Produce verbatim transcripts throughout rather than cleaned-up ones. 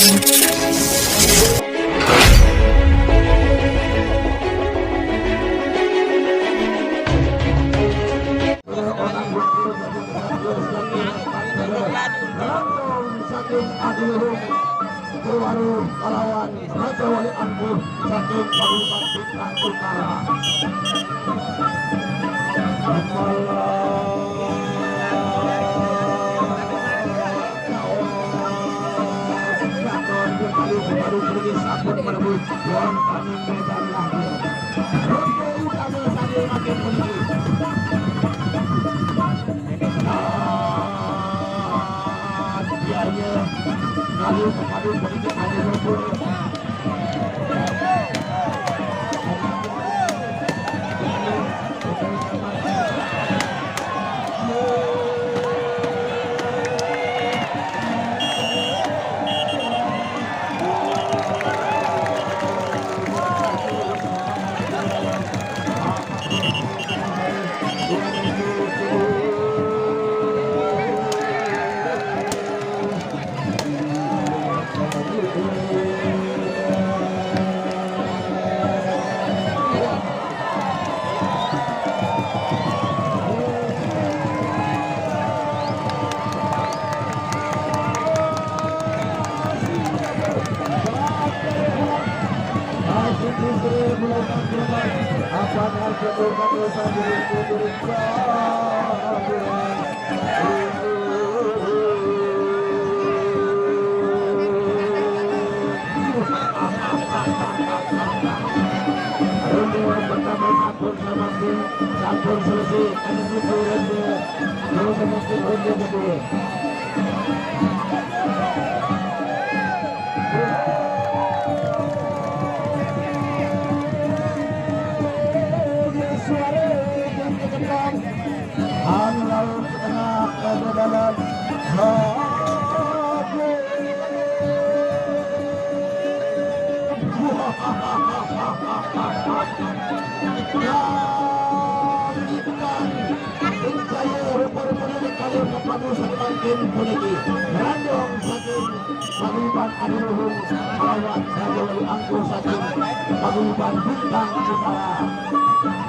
Saking Adiluhung, Purwaru, kalawan Raja Wali Angkuh saking Paguyuban Bintang Utara. Baru pergi sabun merebut. Tuan kami medan lahir. Rondo utama sambil makin meninggi. Nah, biarnya lalu kepadu politik hanya rondo. Ronde pertama sampun selesai. Sampun selesai. Ada itu ronde. Ronde kedua. Suara yang ke depan. Anu laut tengah kebebalan. Hadir. Langitkan. Saya rupa-rupanya kalian kepada saya makin puniki. Randong saking Paguyuban Adiluhung, kalawan Raja Wali Angkuh saking Paguyuban Bintang Utara,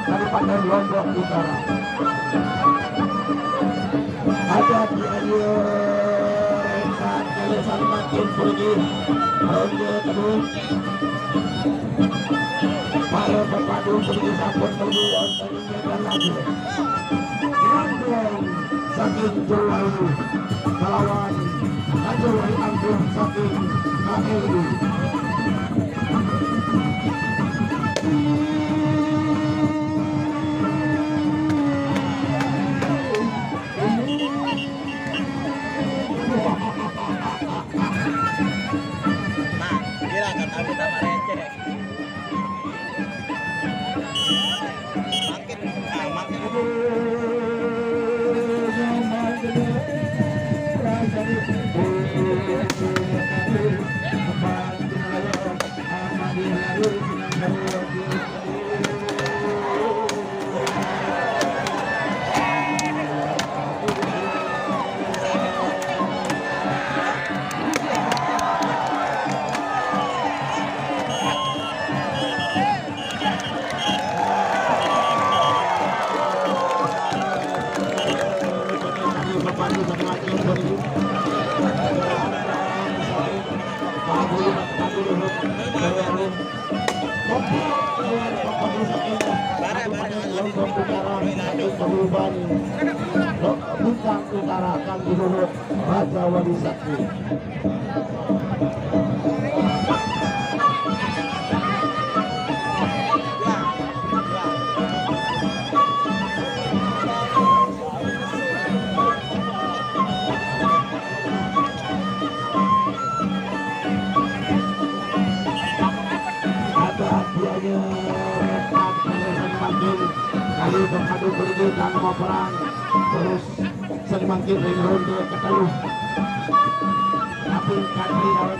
Kabupaten Lombok Utara. Ada di ayo rekat kalian makin pergi. Ronde kedua. Para pepadu pergi sampun pergi wonten. Nandong saking Jero Waru, kalawan Raja Wali Angkuh saking K L I. Nah, kira kan aku sama receh. Bintang Utara akan didukung Raja Wali Sakti. Ada hadiahnya, rekan, rekan, makin kali beradu pergi tanpa perang. Terus sing mangkin ring ronde keteluh. Kaping katri daun.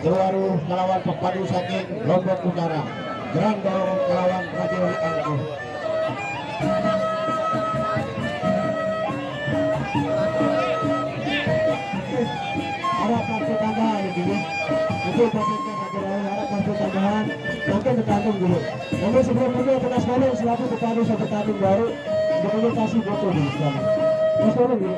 Keluaru kelawan pepadu saking Lombok Utara. Gerang Doro kelawan Raja Angkuh. Ada kartu tambahan ini. Itu pastikan saja, ada kartu tambahan. Mungkin tergantung dulu. Namun sebelum itu, kita sekalian selaku pepadu satu tanding baru, dokumentasi foto dulu sekali. Mas Tolong dulu.